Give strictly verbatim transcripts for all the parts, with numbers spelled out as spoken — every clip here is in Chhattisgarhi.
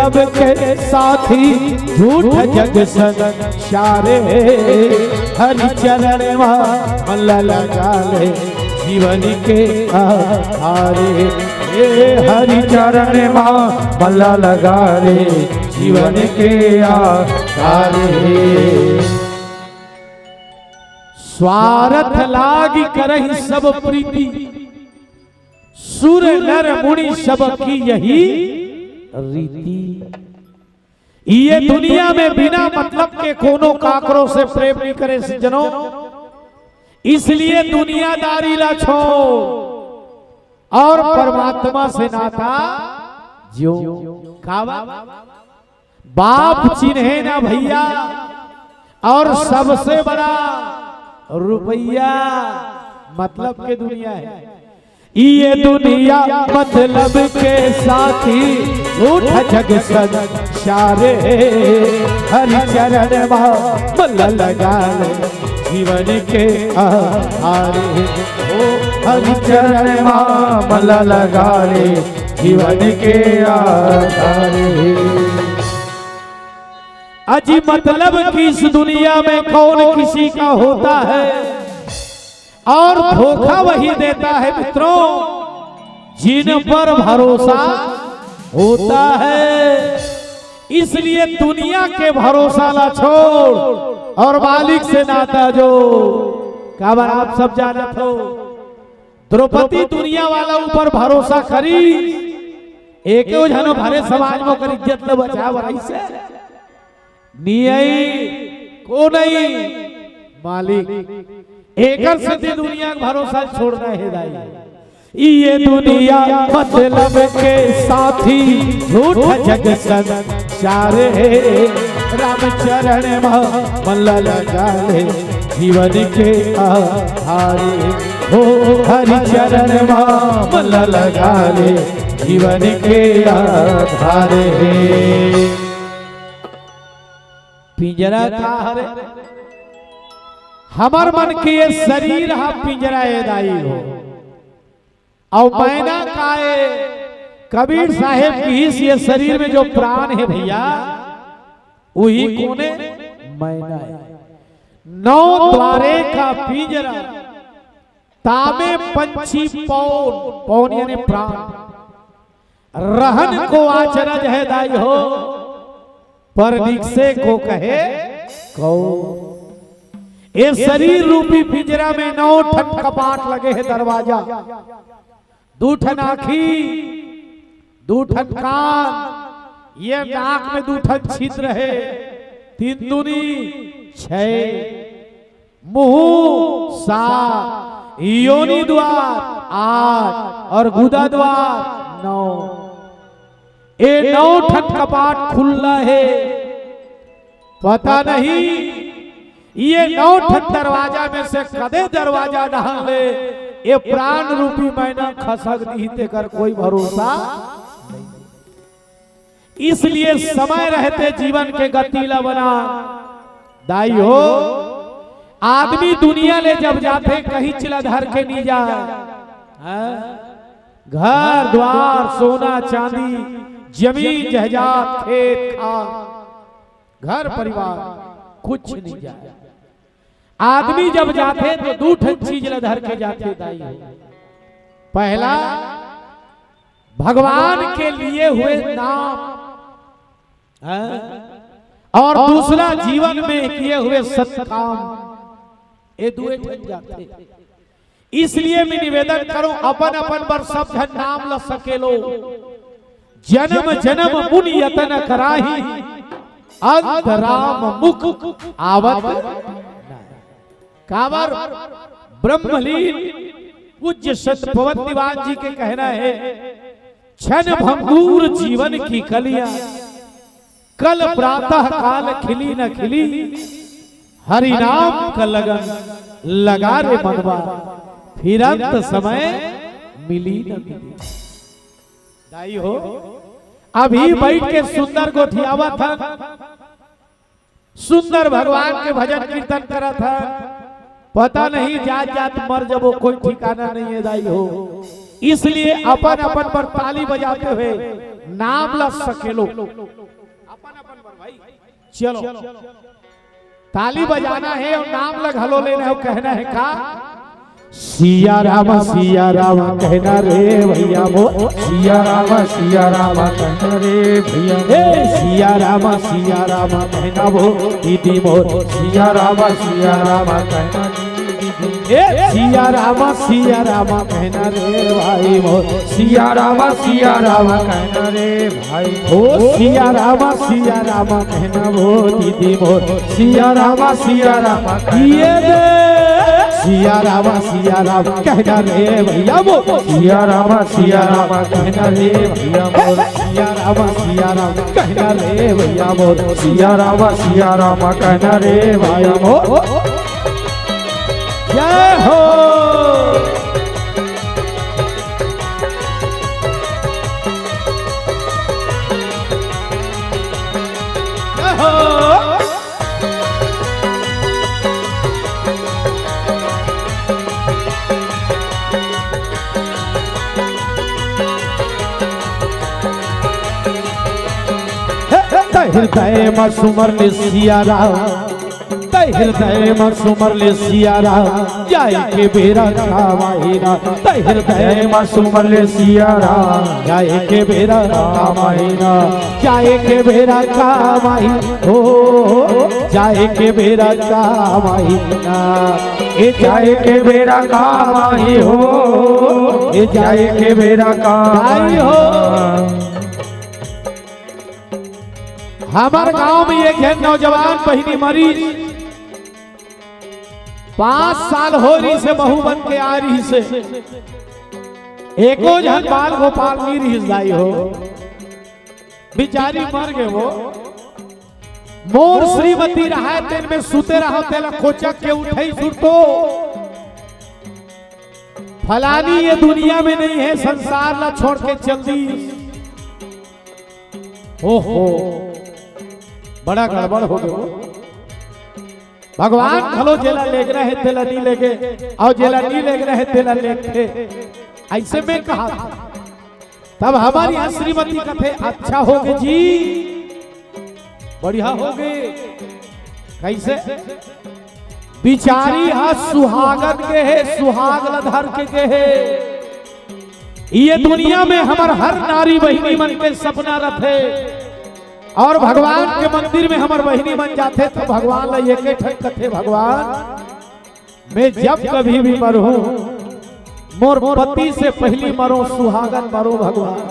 सबके साथी झूठ जग संसारे। हरि चरण मा मन लगा ले जीवन के आधारे। ए हरि चरण मा मन लगा ले जीवन के आधारे। स्वार्थ लागी करही सब प्रीति, सुर नर मुनि सब की यही रीति। ये दुनिया में बिना मतलब के कोनो काकरो से प्रेम नहीं करे सज्जनों, इसलिए दुनियादारी ला छोड़ और परमात्मा से नाता जो। काबर? बाप चिन्हे ना भैया, और सबसे बड़ा रुपया, मतलब के दुनिया है। ये दुनिया मतलब के साथी, झूठ जग संसारे। हरि चरण मा मन लगा ले जीवन के आधारे। ओ हरि चरण मा मन लगा ले जीवन के आधारे। अजी मतलब कि इस दुनिया में कौन किसी का होता है, और धोखा वही देता है मित्रों, जिन पर भरोसा होता है। इसलिए दुनिया के भरोसा ला छोड़ और मालिक से नाता जो। काबर? आप सब जानत हो, द्रौपदी दुनिया वाला ऊपर भरोसा करी, एको झन भरे समाज में ओकर इज्जत ल बचाए बर आइसे? नी आई, को नहीं, मालिक। एकर सेती दुनिया के भरोसा छोड़ना हे दाई। ये दुनिया मतलब के साथी, झूठ जग संसारे। राम चरण मा मन लगा ले जीवन के आधारे। हो हरि चरण मा मन लगा ले जीवन के आधारे। पिंजरा का हरे? हमर मन के ये शरीर हा पिंजरा ए दाई हो। अउ मैना काय? कबीर साहेब किहिस ये शरीर में जो प्राण हे भैया, उही कोने? मैना हे। नौ द्वारे का पिंजरा, तामे पंछी पौन, पौन यानी प्राण। रहन को अचरज हे दाई हो, पर निकसे को कहे कौन। ए शरीर रूपी पिंजरा में नौ ठन कपाट लगे हे, दरवाजा। दू ठन आँखी, दू ठन कान, ये नाक में दू ठन छिद्र हे, तीन दूनी छय, मुंह सात, योनि द्वार आठ और गुदा द्वार नौ। ए नौ ठन कपाट खुल्ला हे। पता नहीं ये नौ ठन दरवाजा में से कदे दरवाजा डाल ले, ये प्राण रूपी मैना खसक दिही, तेकर कोई भरोसा नहीं। इसलिए समय रहते जीवन के गति ला बना। दाई हो, आदमी दुनिया ले जब जाथे, कहीं चिला धर के नहीं जाए। हाँ? घर द्वार, सोना चांदी, जमीन जायदाद, खेत खार, घर परिवार, कुछ नहीं जाए। आदमी जब जाथे तो दू ठन चीज ला धर के जाथे दाई हो। पहला, भगवान के लिए हुए नाम, हाँ? और दूसरा जीवन में किए हुए सत्काम, ये दुए ठन जाथे। इसलिए मैं निवेदन करूं, अपन अपन बर सब झन नाम ल सकेलो। जन्म जन्म मुनि यतन कराही, अंत राम मुख आवत। काबर? ब्रह्मलीन पूज्य संत पवन दीवान जी के कहना है, क्षण भंगुर जीवन की कलियां, कल प्रातः काल खिली न खिली, हरि नाम का लगन लगा रे मनवा, फिरंत समय मिली न मिली। दाई हो, अभी बैठ के सुंदर गोठियावत हन, सुंदर भगवान के भजन कीर्तन करत हन, पता नहीं जात जात मर जबो, कोई ठिकाना नहीं है दाई हो। इसलिए अपन अपन पर ताली बजाते हुए नाम ला सकेलो। चलो, ताली बजाना हे अउ नाम ला घलो लेना हे अउ कहना हे का? सिया राम, सिया राम कहना रे भइया मोर। सिया राम, सिया राम कहना रे भइया। ए, सिया राम, सिया राम कहना वो दीदी मोर। सिया राम, सिया राम कहना रे दीदी। ए, सिया राम, सिया राम कहना रे भाई मोर। सिया राम, सिया राम कहना रे भाई। ओ सिया राम, सिया राम कहना वो दीदी मोर। सिया राम, सिया राम कहना ये दे। सिया राम, सिया राम कहना रे भइया मोर। सिया राम, सिया राम कहना रे भइया मोर। सिया राम, सिया राम कहना रे भइया मोर। सिया राम, सिया राम कहना रे भइया मोर। जय हो। जय हो। हे, हे, हे, हृदय में सुमर ले सिया राम। तै हृदय म सुमर ले सिया राम, जाए के बेरा काम आही ना। तै हृदय म सुमर ले सिया राम, जाए के बेरा काम आही ना। जाए के बेरा काम आही, हो, जाए के बेरा काम आही ना। ए जाए के बेरा काम आही हो, ए जाए के बेरा काम आही हो। हमर गांव में एक झन नौजवान बहिनी मरी, पांच साल हो रहिसे, बहू बन के आ रहिसे, एको झन बाल गोपाल नइ रहिस दाई हो, बिचारी मर गे वो। मोर श्रीमती रहय तेन में सुते रहंव, तेला कोचक के उठइस सुरतो। फलानी ये दुनिया में नइ हे, संसार ला छोड़ के चल दिस। ओहो, बड़ा गड़बड़ हो गे। भगवान घलो जेला लेगना हे तेला नइ लेगे, अउ जेला नइ लेगना हे तेला लेगथे। अइसे में कहा, तब हमर इहां श्रीमती कथे, अच्छा होगे जी, बढ़िया होगे। कइसे? बिचारी ह सुहागन के हे, सुहाग ल धर के गे हे। ये दुनिया में हमर हर नारी बहिनी मन के सपना रथे, अउ भगवान के मंदिर में हमर बहिनी मन जाथे त भगवान ल एके ठन कथे, भगवान, मैं जब कभी भी मरहूं, मोर पति से पहिली मरों, सुहागन मरों भगवान।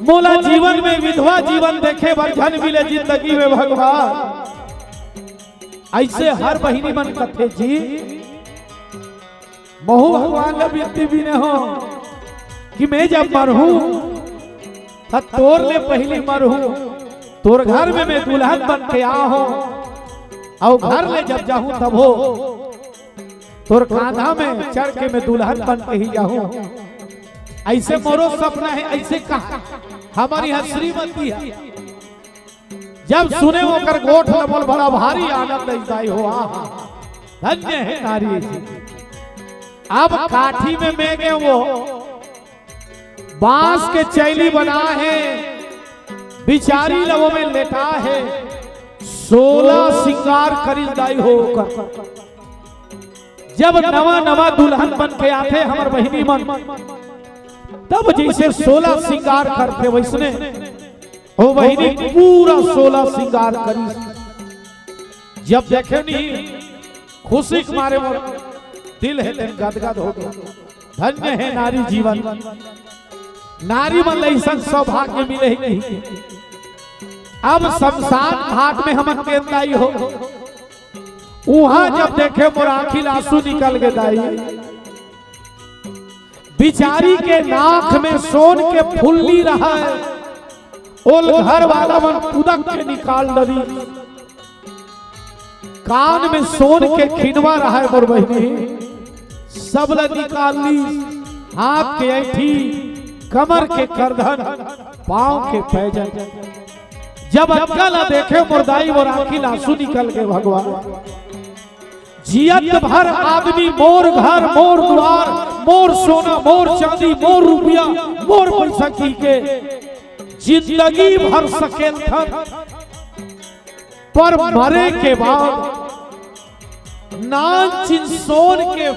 मोला जीवन में विधवा जीवन देखे बर झन मिले जिंदगी में भगवान। अइसे हर बहिनी मन कथे जी, महूं भगवान ल बिनती बिने हों कि मैं जब मरहूं, त तोर ले पहिली मरहूं, तोर घर में मैं दुल्हन बन के आहूं, अउ घर ले जब जाहूं तभो तोर कांधा में चढ़ के मैं दुल्हन बन के ही जाहूं। अइसे मोरो सपना हे, अइसे कहा हमर इहां श्रीमती ह। जब सुने ओकर गोठ ल मोला बड़ा भारी आनंद अइस दाई हो, आहा, धन्य हे नारी जी। अब काठी में मैं गे वो बांस के चैली बना हे, बिचारी ल ओमे लेटा हे, सोला सिंगार करिस दाई हो ओकर। जब नवा नवा दुल्हन बन के आथे हमर बहिनी मन, तब जइसे सोला सिंगार करथे वइसने ओ बहिनी पूरा सोला सिंगार करिस। जब देखेंव नी, खुशी के मारे मोर दिल हे तेन गदगद हो गे। धन्य हे नारी जीवन, नारी मन ल अइसन सौभाग्य मिले हे कि अब शमशान घाट में हमन गेन दाई हो, उहां जब देखेंव मोर आंखी ल आंसू निकल गे दाई। बिचारी के नाक में सोन के फुल्ली रहय, ओला घर वाला मन कुदक के निकाल डरिस। कान में सोन के खिनवा रहय मोर बहिनी, सब ल निकाल लिस। हाथ के अंगठी, कमर के करधन, पांव के पैजन। जब अतका ल देखेंव मोर दाई, मोर आंखी ल आंसू निकल गे भगवान। जियत भर आदमी मोर घर, मोर दुवार, मोर सोना, मोर चांदी, मोर रुपया, मोर पइसा कहिके जिंदगी भर सकेलथन, पर मरे के बाद नानचिन सोन के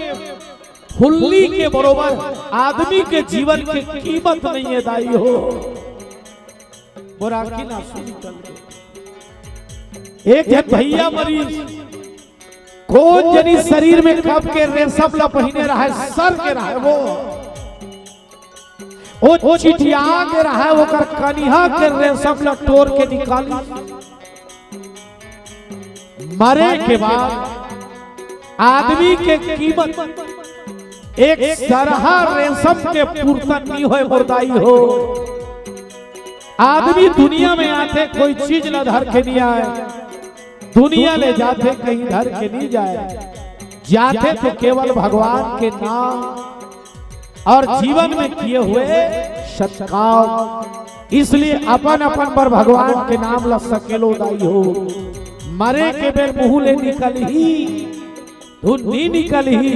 फुल्ली के बरोबर आदमी के जीवन के कीमत नइ हे दाई हो। मोर आँखी ना सुनी कल के। एक झन भैया मरीज, कोन जनी शरीर में कब के रेशम ला पहिने रहय, सर के रहय वो। वो चिटिया के रहय, ओकर कनिहा के रेशम ला टोर के निकाली। मरे के बाद आदमी के कीमत एक सरहा रेशम के पुरतन नइ होय मोर दाई हो। आदमी दुनिया में आथे, कोई चीज ला धर के नइ आय, दुनिया ले जाथे, कहीं धर के नइ जाय, जाथे तो केवल भगवान के नाम और जीवन में किए हुए सत्काम। इसलिए अपन अपन बर भगवान के नाम ला सकेलो दाई हो। मरे के बेर मुंह ले निकलही, धुन नइ निकलही,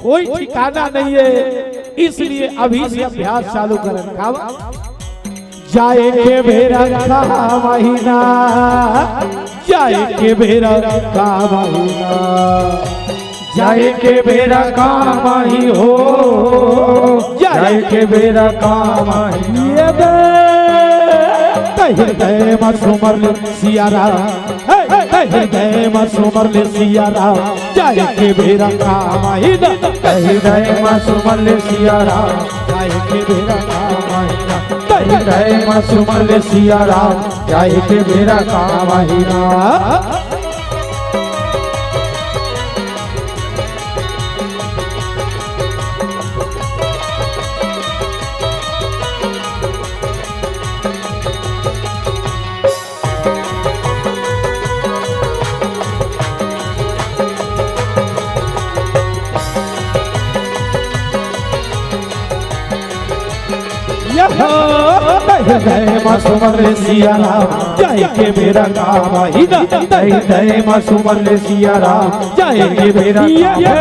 कोई ठिकाना नइ हे। इसलिए अभी से अभ्यास चालू करन। का बा? जाए के बेरा का महीना, जाए के बेरा का महीना, जाए के बेरा का माही हो, जाए के बेरा का माही। ये दे, तहि हृदय म सुमर ले सिया राम, हे, तहि हृदय म सुमर ले सिया राम, जाए के बेरा का माही ना। तहि हृदय म सुमर ले सिया राम, जाए के बेरा का माही ना। तहि हृदय म सुमर ले सिया राम, जाए के बेरा का माही ना। यहो, तहि हृदय म सुमर ले सिया राम, जाए के बेरा का माही ना। तहि हृदय म सुमर ले सिया राम, जाए के बेरा का माही ना।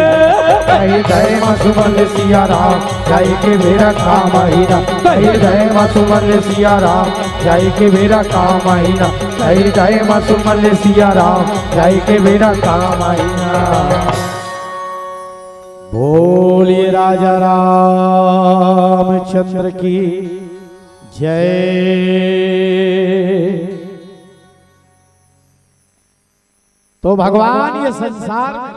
तहि हृदय म सुमर ले सिया राम, जाए के बेरा का माही ना। तहि हृदय म सुमर ले सिया राम, जाए के बेरा का माही ना। तहि हृदय म सुमर ले सिया राम, जाए के बेरा का माही ना। बोलिए राजा रामचंद्र की जय। तो भगवान ये संसार में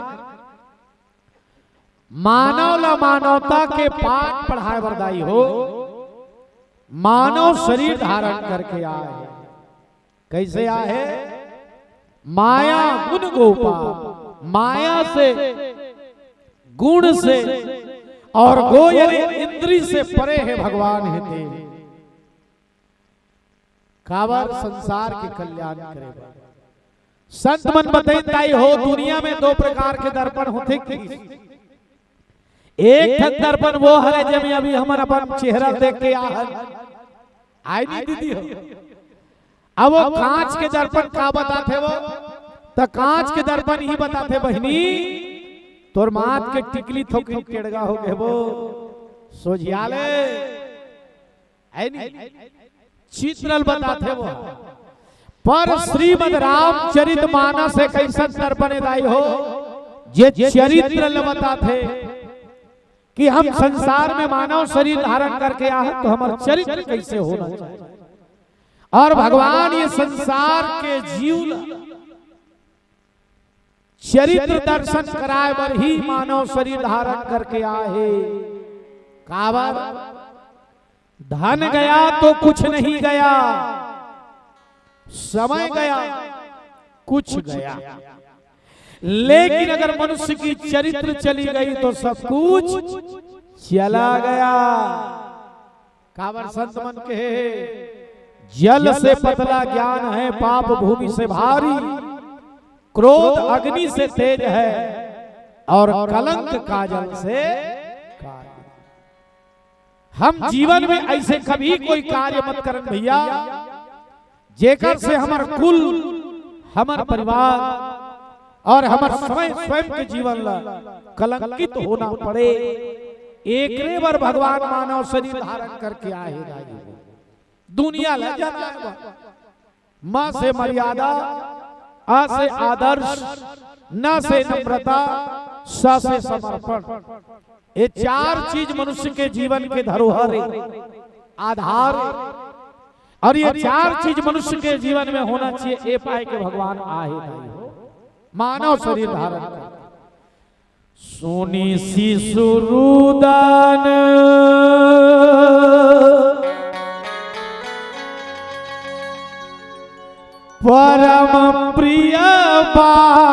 मानव ला मानवता के पाठ पढ़ाए बर दाई हो, मानव शरीर धारण करके आए हे। कइसे आए हे? माया गुण गोपाल, माया से, गुण से, और गो यानी इंद्री से परे हे भगवान हे ते। काबर? संसार के कल्याण करे बर। संत मन बतइन दाई हो, दुनिया में दो प्रकार के दर्पण होथे कि एक ठन दर्पण वो हरे, जेमे अभी हमन अपन चेहरा देख के आहन। आय नहीं दीदी हो? अब वो कांच के दर्पण का बताथे वो? त कांच के दर्पण ही बताथे बहिनी, तोर माथ के टिकली थोकिन टेड़गा हो गे वो, सोझिया ले। है नी? चित्र ल बताथे वो। पर श्रीमद रामचरित मानस एक अइसन दर्पण ए दाई हो, जे चरित्र ल बताथे कि हम संसार में मानव शरीर धारण करके आए हैं, तो हमर चरित्र कैसे होना चाहिए। और भगवान ये संसार के जीव ल चरित्र दर्शन कराए बर ही मानव शरीर धारण करके आए हे। काबर? धन गया तो कुछ नहीं गया, समय गया कुछ गया, लेकिन अगर मनुष्य की चरित्र चली गई तो सब कुछ चला गया। काबर संत मन कहे, जल से पतला ज्ञान है, पाप भूमि से भारी, क्रोध अग्नि से तेज है, और कलंक काजल से कारी। हम जीवन में ऐसे कभी कोई कार्य मत करन भैया, जेकर से हमर कुल, हमर परिवार और हमर समय स्वयं के जीवन ला कलंकित होना पड़े। एकरे बर भगवान मानव शरीर धारण करके आए हे दाई। दुनिया ला जनाए बर। म से मर्यादा, आ से आदर्श, न से नम्रता, स से समर्पण। ये चार चीज मनुष्य के जीवन के धरोहर हे, आधार हे। अउ ये चार चीज मनुष्य के जीवन में होना चाहिए, ए पाए के भगवान आहे दाई हो। मानव शरीर धारण कर सुनि शिशु रुदन परम प्रिय बानी।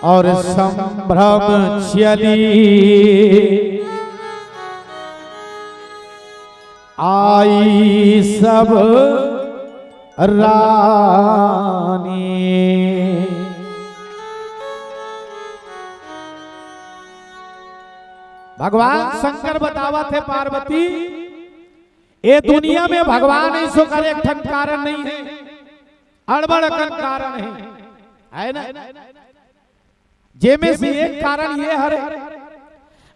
अउ संभ्रम चली आई सब रानी। भगवान शंकर बतावत हे पार्वती, ए दुनिया में भगवान अइसो करे एक ठन कारण नहीं हे, अड़बड़ अकन कारण हे, हे ना? जेमे से एक कारण ये हरे,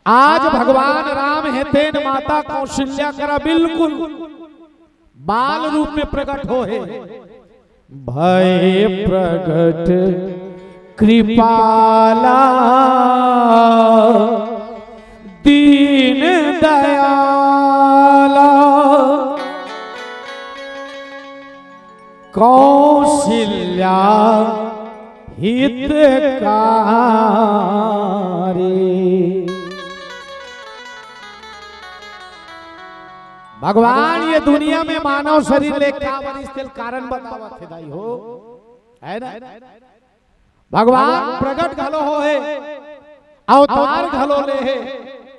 आज भगवान राम हे तेन माता कौशल्या करा बिल्कुल बाल रूप में प्रकट होहे। भय प्रगट कृपाला दीन दयाला कौशल्या हितकारी। भगवान ये दुनिया में मानव शरीर ले काबर आइस तेला कारण बतावत हे दाई हो, हे ना? भगवान प्रगट घलो होहे, अवतार घलो लेहे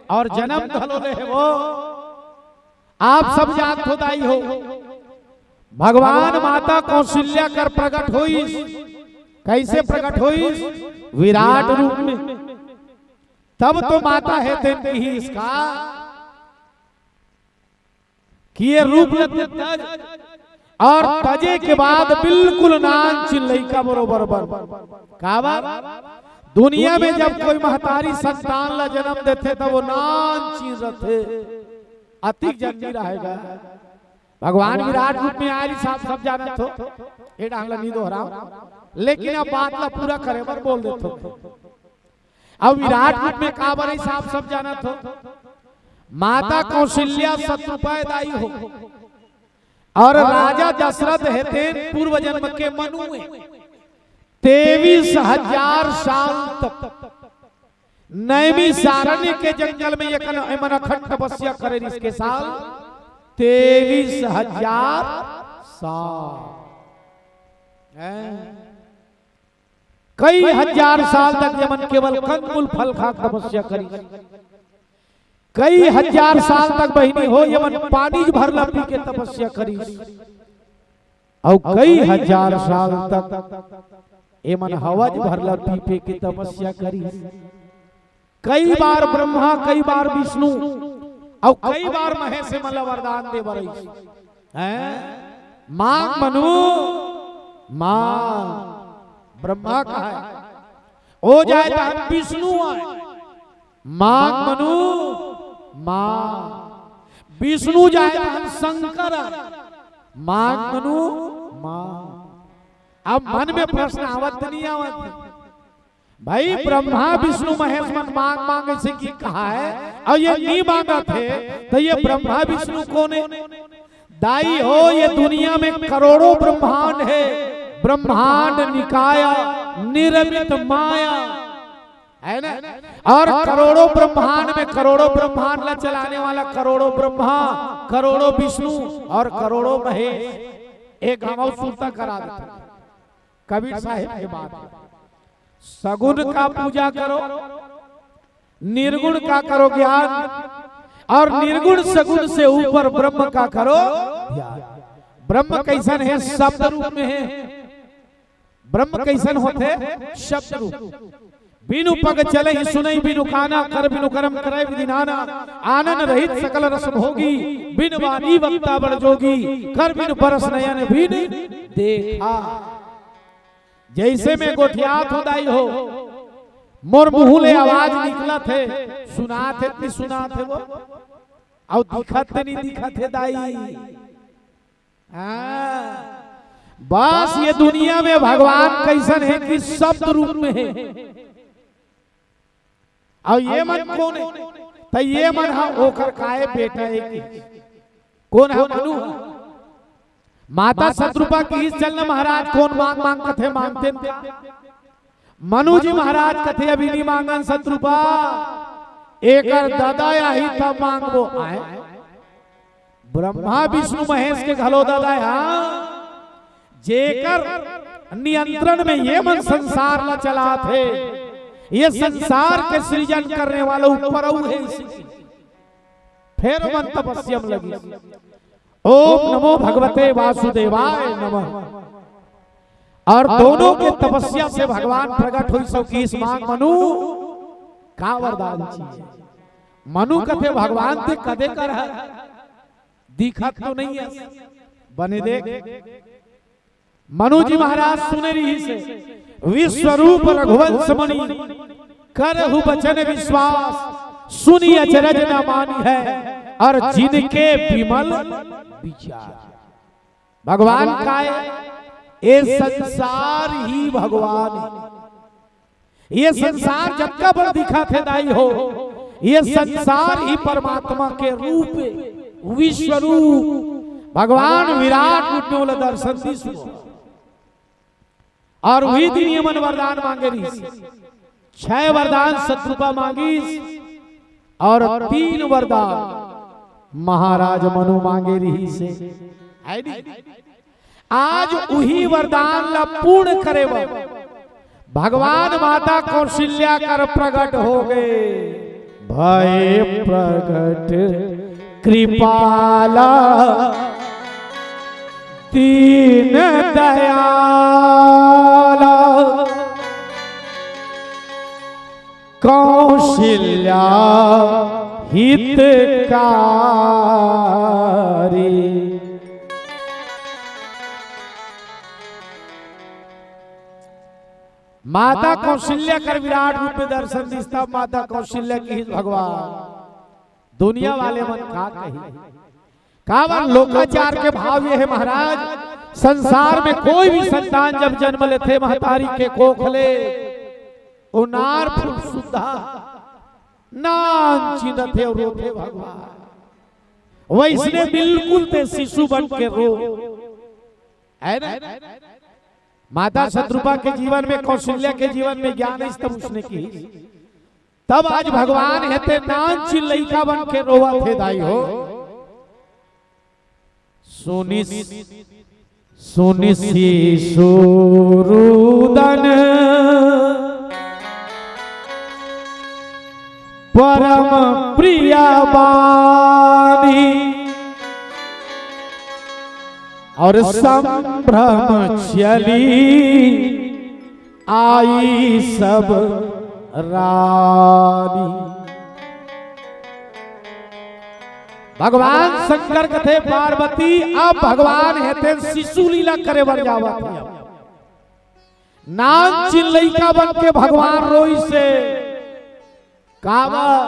अउ जनम घलो लेहे। वो आप सब जानत हो दाई हो, भगवान माता कौशल्या कर प्रगट होइस। कइसे प्रगट होइस? विराट रूप में। तब तो माता हे तेन किहिस का कि ये रूप ल तज अउ तजे के बाद बिल्कुल नानचिन लइका बरोबर बन। काबर? दुनिया में जब कोई महतारी संतान ला जनम देथे, त वो नानचिन रथे, अतिक जन नइ रहे गा। भगवान विराट रूप में आय रिहिस, सब जानत हो, ए डांग ला नइ दोहराव, लेकिन अब बात ला पूरा करे बर बोल देथों। अब विराट रूप में काबर आय रिहिस, सब जानत हो। माता कौशल्या सतरूपा दाई हो, अउ राजा दशरथ हे तेन पूर्व जन्म के मनु हे। तेईस हजार साल तक नैमिषारण्य के जंगल में ये कन-, एमन अखंड तपस्या करे रिहिस के साल, तेईस हजार साल। हैं? कई हजार साल तक एमन केवल कंदमूल फल खा के तपस्या करिस। कई हजार साल तक बहिनी हो, एमन पानी भर ला पी के तपस्या करिस। अउ कई हजार साल तक एमन हवा भर ला पी पी के तपस्या करिस। कई बार ब्रह्मा, कई बार विष्णु, अउ कई बार महेश एमन ला वरदान दे बर आइस। हैं? मांग मनु, मांग। ब्रह्मा कहाय, ओ जाय तहन विष्णु आय। मांग मनु, मांग। विष्णु जाय तहन शंकर आय। मांग मनु, मांग। अब मन में प्रश्न आवत नइ आवत? भाई, ब्रह्मा विष्णु महेश मन मांग मांग अइसे कि कहाय, अउ ये नइ मांगत हे, त ये ब्रह्मा विष्णु कोन हे? दाई हो, ये दुनिया में करोड़ों ब्रह्मांड हे, ब्रह्मांड निकाया निर्मित माया, हे ना? अउ करोड़ों ब्रह्मांड में करोड़ों ब्रह्मांड ला चलाने वाला करोड़ों ब्रह्मा, करोड़ों विष्णु अउ करोड़ों महेश। एक हम अउ सुरता करा देथन। कबीर साहेब के बात हे, सगुन का पूजा करो, निर्गुण का करो ज्ञान, अउ निर्गुण सगुन से ऊपर ब्रह्म का करो ध्यान। ब्रह्म कइसन हे? शब्द रूप में हे। ब्रह्म कइसन होथे? शब्द रूप। बिनु पग चलइ सुनइ बिनु काना, कर बिनु करम करइ विधि नाना। आनन रहित सकल रस भोगी, बिन बानी वक्ता बड़ जोगी, कर बिनु परस नयन बिन देखा। जइसे में गोठियात हों दाई हो, मोर मुंह ले आवाज निकलत हे, सुनात हे कि सुनात हे वो? अउ दिखत ते नहीं दिखत हे दाई? हाँ। बस ये दुनिया में भगवान कैसन हे कि शब्द रूप में हे। अउ ये मन कोन हे? त ये मन ह ओकर काय बेटा हे कि? कोन ह? मनु ह। माता शतरूपा किहिस, "चल न महाराज, कोन मांग मांग कथे मांगते न।" मनु जी महाराज कथे, "अभी नहीं मांगन शतरूपा, एकर ददा आही तब मांगबो।" आय, ब्रह्मा विष्णु महेश के घलो ददा हे, हाँ, जेकर नियंत्रण में ये मन संसार ला चलात हे, ये संसार के सृजन करने वाला ऊपर अउ हे इसी। फेर मन तपस्या में लगिस। ओम नमो भगवते वासुदेवाय नमः। अउ दोनों के तपस्या से भगवान प्रगट होइस अउ किहिस, "मांग मनु, का वरदान चाहिए?" मनु कथे, "भगवान ते कदे कर हस, दिखत तो नहीं हे, बने देख।" मनु जी महाराज सुने रिहिस हे, "विश्वरूप रघुवंश मणि, करहु बचन विश्वास, सुनि अचरज न मानिहै, अउ जिनके विमल विचार।" भगवान काय? ये संसार ही भगवान हे। ये संसार जतका बड़ दिखत हे दाई हो, ये संसार ही परमात्मा के रूप हे, विश्व रूप। भगवान विराट रूप में ओला दर्शन दिस। अउ उही दिन ये मन वरदान मांगे रिहिस। छह वरदान शतरूपा मांगिस अउ तीन वरदान महाराज मनु मांगे रिहिस हे। हे नी? आज उही वरदान ला पूर्ण करे बर भगवान माता कौशल्या कर प्रगट हो गे। भय प्रगट कृपाला दीन दयाला कौशल्या हितकारी। माता कौशल्या कर विराट रूप में दर्शन दिस, तब माता कौशल्या किहिस, "भगवान, दुनिया वाले मन का कही?" काबर लोकाचार के भाव ये हे महाराज, संसार में कोई भी संतान जब जन्म लेथे महतारी के कोख ले, ओ नार फूल सुद्धा नान चिंदथे अउ रोथे भगवान। वैसने बिल्कुल ते शिशु बन के रो, हे ना? माता शतरूपा के जीवन में, कौशल्या के जीवन में ज्ञान हे, तब उसने की तब आज भगवान हे ते नान चिन लइका बन के रोवत हे दाई हो। सुनिस, सुनिस शिशु रुदन परम प्रिय बानी, अउ संभ्रम चली आई सब रानी। भगवान शंकर कथे, "पार्वती, अब भगवान हे तेन शिशु लीला करे बर जावत हे।" नान चिन लइका बन के भगवान रोइस हे। काबर?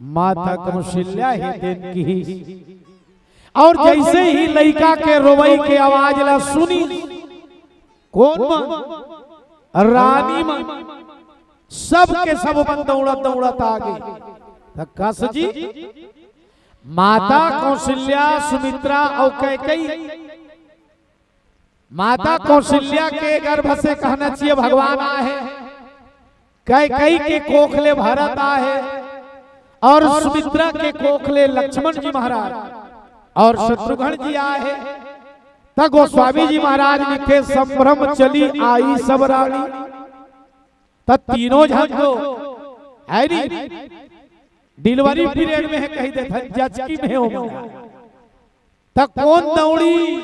माता कौशल्या हे तेन किहिस। अउ जैसे ही लइका के रोवई के आवाज ला सुनिस, कोन मन? रानी मन। सब के सब मन दउड़त दउड़त आगे। त कस जी, माता कौशल्या, सुमित्रा अउ कैकेयी, माता कौशल्या के गर्भ से कहना चाहिए भगवान आहे, कैकेयी के कोख ले भरत आहे, अउ सुमित्रा के कोख ले लक्ष्मण जी महाराज अउ शत्रुघ्न जी आहे। त गोस्वामी जी महाराज लिखे, "संभ्रम चली आई सब रानी।" त तीनों झन तो हे नी, delivery period में हे, कहि देथन, जचकी में हे ओ मन। त कोन दउड़ी?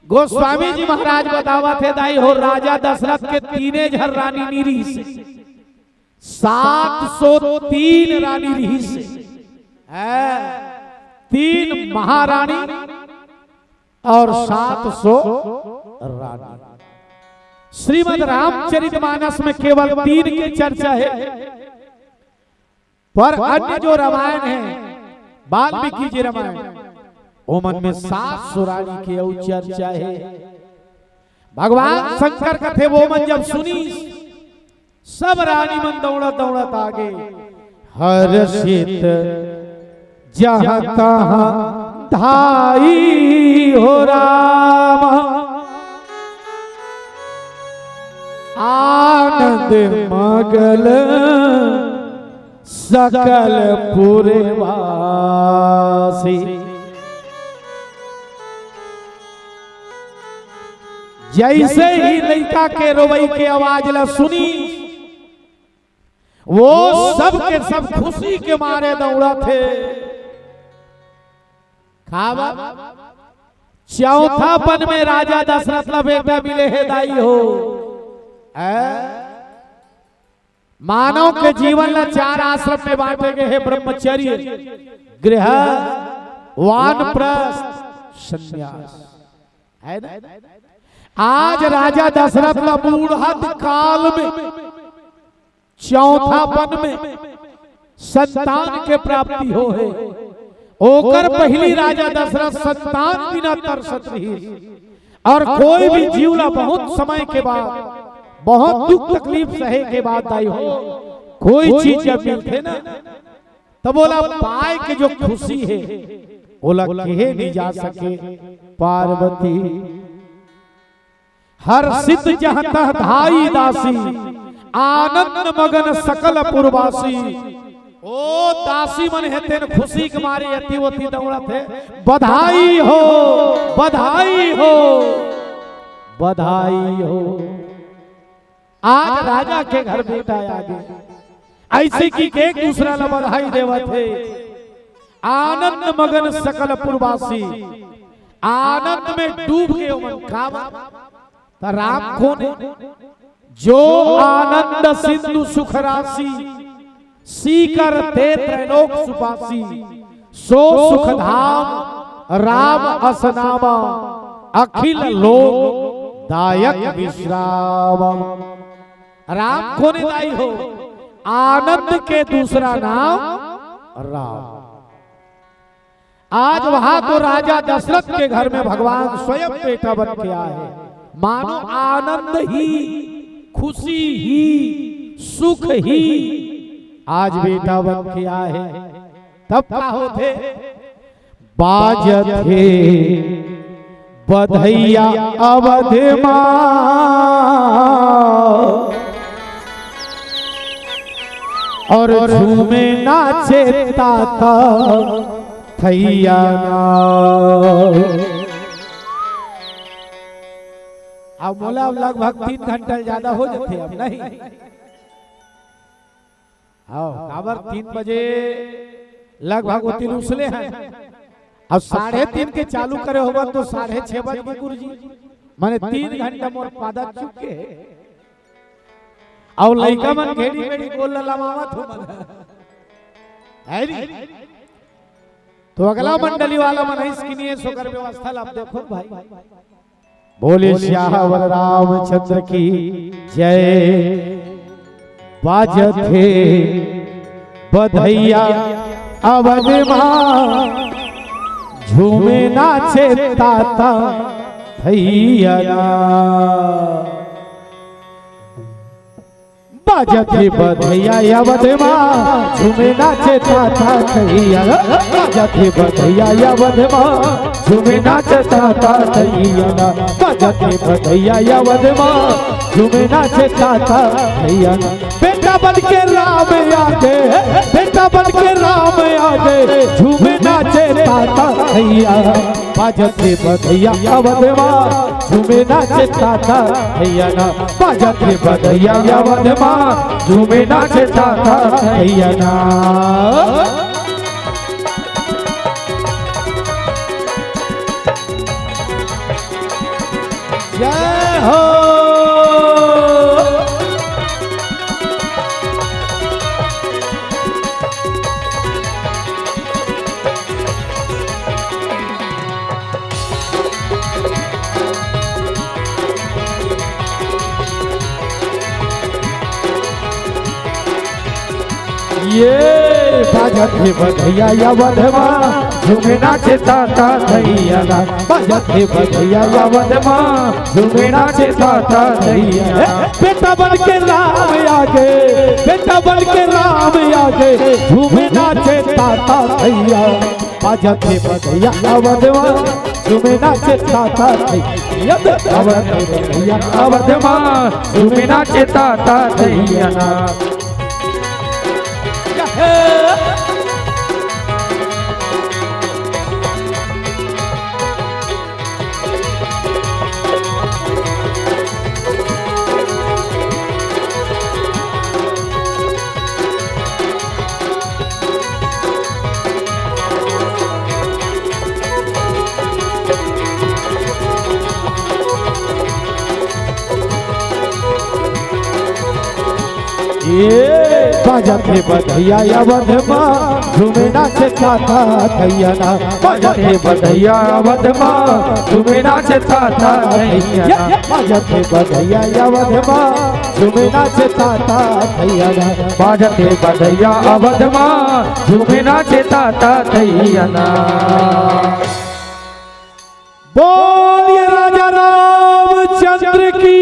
गोस्वामी जी महाराज बतावत हे, दाई हो, राजा दशरथ के तीने झन रानी नी रिहिस, सात सौ तीन रानी रिहिस। हैं, तीन महारानी अउ सात सौ रानी। श्रीमद् रामचरितमानस में केवल तीन के चर्चा हे, पर अन्य जो रामायण हे, वाल्मीकि जी रामायण, ओमन में सात सौ रानी के अउ चर्चा हे। भगवान शंकर कथे, वो मन जब सुनिस, सब रानी मन दौड़त दौड़त आगे। हर्षित जहाँ तहाँ धाई हो राम, आनंद मगन सकल पुरवासी। जैसे ही लइका के रोवई के आवाज ला सुनी, वो सब के सब खुशी के मारे दौड़त हे। काबर? चौथापन में राजा दशरथ ला बेटा मिले हे दाई हो। ऐ? मानव के जीवन ला चार आश्रम में बांटे गए हे, ब्रह्मचर्य, गृहस्थ, वानप्रस्थ, संन्यास, हे ना? आज राजा दशरथ ला बूढ़त काल में, चौथापन में संतान के प्राप्ति होहे। ओकर पहिली राजा दशरथ संतान बिना तरसत रहिस। अउ कोई भी जीव ला बहुत समय के बाद, बहुत दुख तकलीफ सहे के बाद दाई हो, कोई चीज जब मिलथे ना, तब ओला पाए के जो खुशी हे, ओला कहे नइ जा सके। पार्वती हर्षित जहाँ तहाँ धाई दासी, आनंद मगन सकल पुरवासी। ओ दासी मन हे तेन खुशी के मारे एती ओती दौड़त हे। बधाई हो, बधाई हो, बधाई हो। आज राजा के घर बेटा आगे, अइसे कि एक दूसरा ला बधाई देवत हे। आनंद मगन सकल पुरवासी, आनंद में डूब गए ओमन। काबर? त राम कोन हे? जो आनंद सिंधु सुख राशि, सीकर ते त्रैलोक सुपासी। सो सुख धाम राम अस नामा, अखिल लोक दायक विश्राम। राम कोन हे दाई हो? आनंद के दूसरा नाम राम। आज वहां तो राजा दशरथ के घर में भगवान स्वयं बेटा बन के आए हे। मानो आनंद ही, खुशी ही, सुख ही आज बेटा बन के आए हे। तब का होथे? बाजत हे बधइया अवध मा, अउ झूमे नाचे ताता थैया ना। अब मोला अब लगभग तीन घंटा ज्यादा हो जाथे, अब नहीं। हाँ, काबर तीन बजे लगभग ओती रुसले हे। अब साढ़े तीन के चालू करे होबा तो साढ़े छह बज गे गुरुजी, माने तीन घंटा मोर पादा चुके हे। अउ लइका मन घेड़ी बेड़ी गोल ला लमावत हो मन। हे नी? तो अगला मंडली वाला मन अइस कि नहीं, ओकर व्यवस्था ला अब देखो भाई। बोले सियावर रामचंद्र की जय। बाजत हे बधइया अवध मा, झूमे नाचे ताता थैया ना। बाजत हे बधइया अवध मा, झूमे नाचे ताता थैया। बाजत हे बधइया अवध मा, झूमे नाचे ताता थैया ना। बाजत हे बधइया अवध मा, झूमे नाचे ताता थैया ना। बेटा बन के राम आगे, बेटा बन के राम आगे, झूमे नाचे ताता थैया। बाजत हे बधइया अवध मा, झूमे नाचे ताता थैया ना। बाजत हे बधइया अवध मा, झूमे नाचे ताता थैया ना। जय हो। ये बाजत हे बधइया अवध मा, झूमे नाचे ताता धइया ना। बाजत हे बधइया अवध मा, झूमे नाचे ताता धइया ना। बेटा बन के राम आगे, बेटा बन के राम आगे, झूमे नाचे ताता धइया। बाजत हे बधइया अवध मा, झूमे नाचे ताता धइया। अवध हे बधइया अवध मा, झूमे नाचे ताता धइया ना। ये बाजत हे बधइया अवध मा, झूमे नाचे ताता धइया ना। बाजत हे बधइया अवध मा, झूमे नाचे ताता धइया ना। बाजत हे बधइया अवध मा, झूमे नाचे ताता धइया ना। बाजत हे बधइया अवध मा, झूमे नाचे ताता धइया ना। बोलिए राजा रामचंद्र की।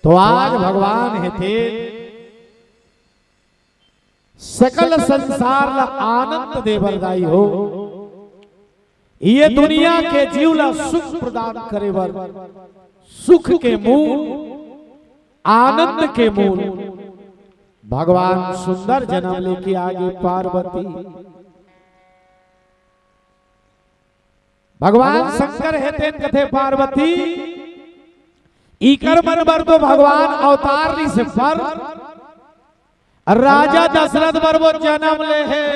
तो आज भगवान हेते सकल संसार ला आनंद देबर दाई हो। ये दुनिया के जीव ला सुख प्रदान करे बर, सुख के मूल, आनंद के मूल भगवान सुंदर जन्म लेके आगे पार्वती। भगवान शंकर हे तेन कथे पार्वती, इकर मन बर तो भगवान अवतार रिहिस हे पर राजा दशरथ बर वो जन्म ले हे।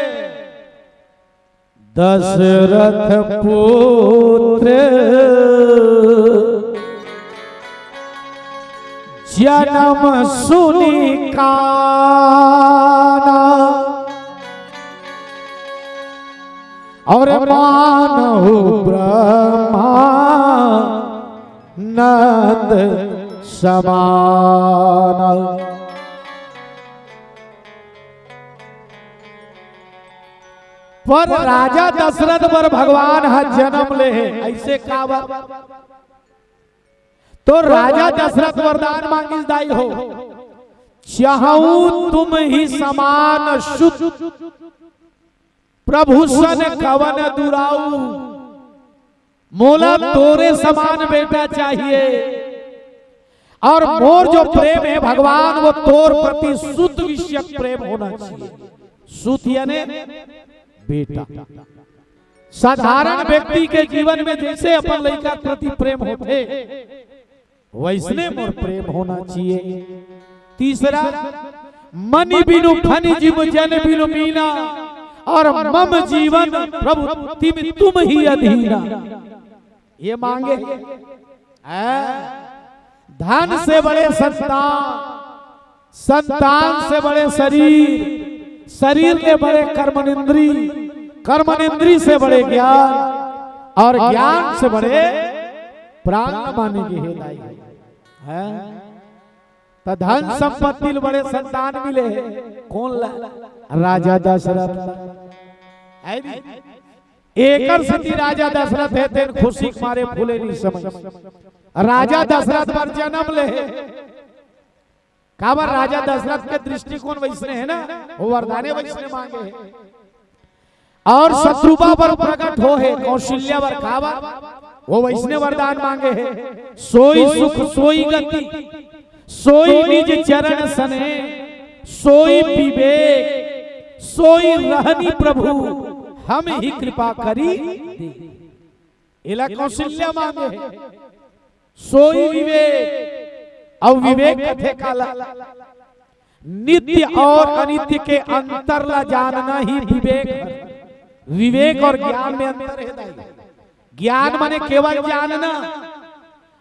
दशरथ पुत्र जन्म सुनि काना, और मानहु ब्रह्मानंद समाना। पर राजा दशरथ बर भगवान ह जन्म ले हे, अइसे काबर? तो राजा दशरथ वरदान मांगिस दाई हो, चाहूं तुम ही समान सुत, प्रभु सन कवन दुराऊ। मोला तोरे समान बेटा चाहिए, और मोर जो प्रेम हे भगवान, वो तोर प्रति सुत विषयक प्रेम होना चाहिए। सुत यानी बेटा। साधारण व्यक्ति के जीवन में जइसे अपन लइका के प्रति प्रेम होथे, वइसने मोर प्रेम होना चाहिए। तीसरा, मनि बिनु फनि जिम जन बिनु मीना, और मम जीवन प्रभु तिम तुम ही अधीना। ये मांगे हैं। धन से बड़े संतान, संतान से बड़े शरीर, शरीर ले बड़े कर्मनिंद्री, कर्मनिंद्री से बड़े ज्ञान, और ज्ञान से बड़े प्राण माने गे हे दाई। हैं? त धन संपत्ति ले बड़े संतान मिले हे। कोन ला? राजा दशरथ ला। है नी? एकर सेती राजा दशरथ हे तेन खुशी के मारे फूले नी समय। राजा दशरथ बर जन्म ले हे। काबर राजा दशरथ के दृष्टिकोण वइसने हे ना, वो वरदाने वइसने मांगे हे। और शत्रुपा बर प्रकट हो हे, कौशल्या बर काबर, वो वइसने वरदान मांगे हे। सोई सुख सोई गति, सोई निज चरण सने, सोई विवेक, सोई रहनी प्रभु, हम ही कृपा करी दे। एला कौशल्या मांगे हे। सोई विवेक, अउ विवेक कथे काला? नित्य और अनित्य के अंतर ला जानना ही विवेक हे। विवेक और ज्ञान में अंतर हे दाई। ज्ञान माने केवल जानना,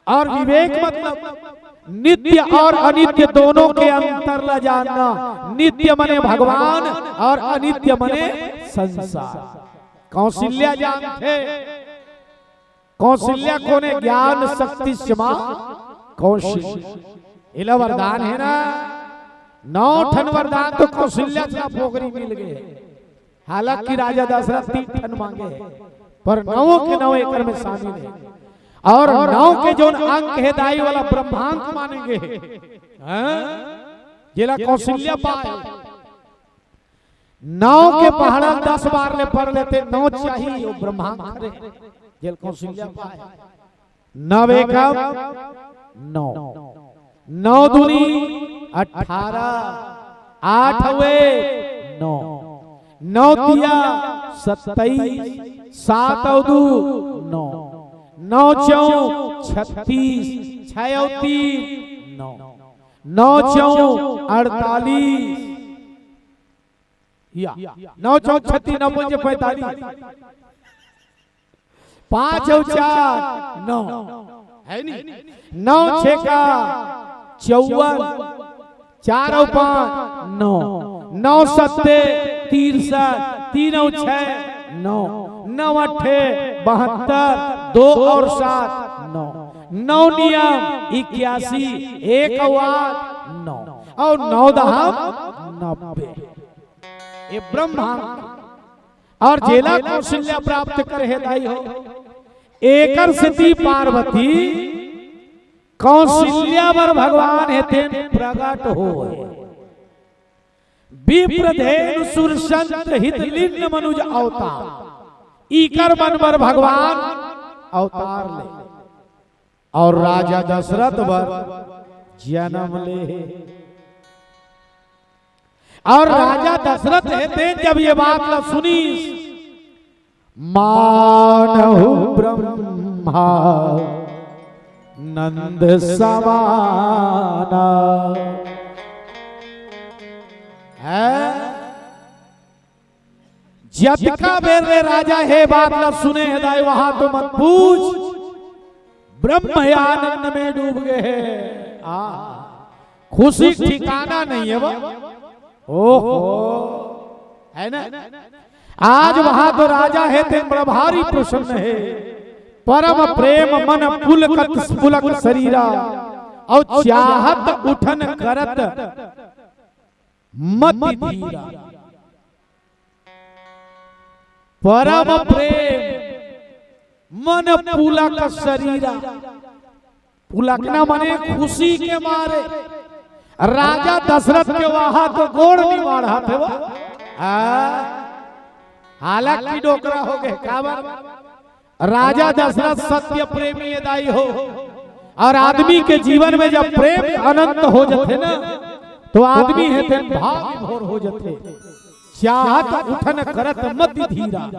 और विवेक मतलब नित्य और अनित्य दोनों के अंतर ला जानना। नित्य माने भगवान और अनित्य माने संसार। कौशल्या जानथे। कौशल्या कोने? ज्ञान शक्ति क्षमा कौशल्या। एला वरदान हे ना, नौ ठन वरदान तो कौशल्या ला पोगरी मिल गे हे। हालांकि राजा दशरथ तीन ठन मांगे हे, पर नौ के नौ एकर में शामिल हे। और नौ के जोन अंक हे दाई, ओला ब्रह्मांक माने गे हे, हाँ? जेला कौशल्या पाए। नौ के पहाड़ा दस बार ले पढ़ लेते, नौ चाहिए, वो ब्रह्मांक हरे, जेला कौशल्या पाए। नव एकम नौ, नौ दूनी अठारह, आठ अउ एक नौ, नौ तिया सत्ताईस, सात अउ दू नौ, नौ चौक छत्तीस, छह अउ तीन नौ, नौ चौक अड़तालीस, या नौ चौक छत्तीस, नौ पंजे पैंतालीस, पाँच अउ चार नौ, हे नी? नौ छेका चौवन, चार अउ पाँच नौ, नौ सत्ते तिरसठ, तीन अउ छह नौ, नौ अट्ठे बहत्तर, दो अउ सात नौ, नौ नियम इक्यासी, एक अउ आठ नौ, अउ नौ दहम नब्बे। ये ब्रह्मांक। और जेला कौशल्या प्राप्त करे हे दाई हो, एकर सेती पार्वती कौशल्या बर भगवान हे तेन प्रगट होय। विप्र धेनु सुर संत हित लिन्न मनुज अवतार, इकर मन बर भगवान अवतार ले। और राजा दशरथ बर जन्म ले हे। और राजा दशरथ हे तेन जब ये बात ला सुनिस, मानहु ब्रह्मा नंद समाना। है? जतका बेर ले राजा हे बात ला सुने हे दाई, वहां तो मत पूछ, ब्रह्म हे आनंद में डूब गे हे। आ, खुशी ठिकाना नहीं हे वो। ओहो, है ना? आज वहां तो राजा हे तेन बड़ा भारी प्रसन्न हे। परम प्रेम मन पुलकत पुलक शरीरा, अउ चाहत उठन करत मति धीरा। परम प्रेम मन पुलक शरीरा। पुलकना मने खुशी के मारे। राजा दशरथ के वहां तो गोड़ निवाड़त हे वो। आ, हालांकि डोकरा हो गे, काबर? राजा दशरथ सत्य प्रेमी हे दाई हो, और आदमी के जीवन में जब प्रेम अनंत हो जाथे ना, तो आदमी हे तेन भाव विभोर हो जाथे। चाहत उठन करत मति धीरा।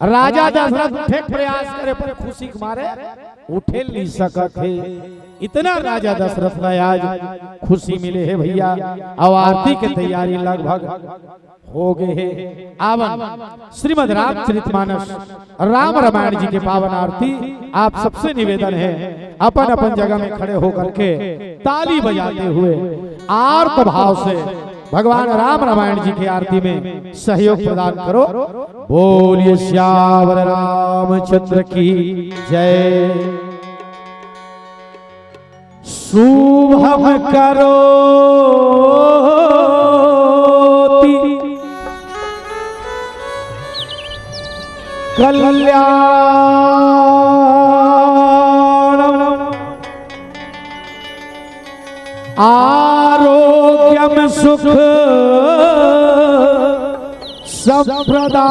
राजा दशरथ उठे के प्रयास करे, पर खुशी के मारे उठे नहीं सकत हे। इतना राजा दशरथ ला आज खुशी मिले हे भैया। अब आरती के तैयारी लगभग हो गे हे। आवन श्रीमद् रामचरितमानस राम रामायण जी के पावन आरती। आप सबसे निवेदन हे, अपन अपन जगह में खड़े होकर के ताली बजाते हुए आर्त भाव से भगवान राम रामायण जी की आरती में सहयोग प्रदान करो। बोलिए सियावर रामचंद्र की जय। शुभम करोति कल्याणम आरोग्यम सुख संप्रदा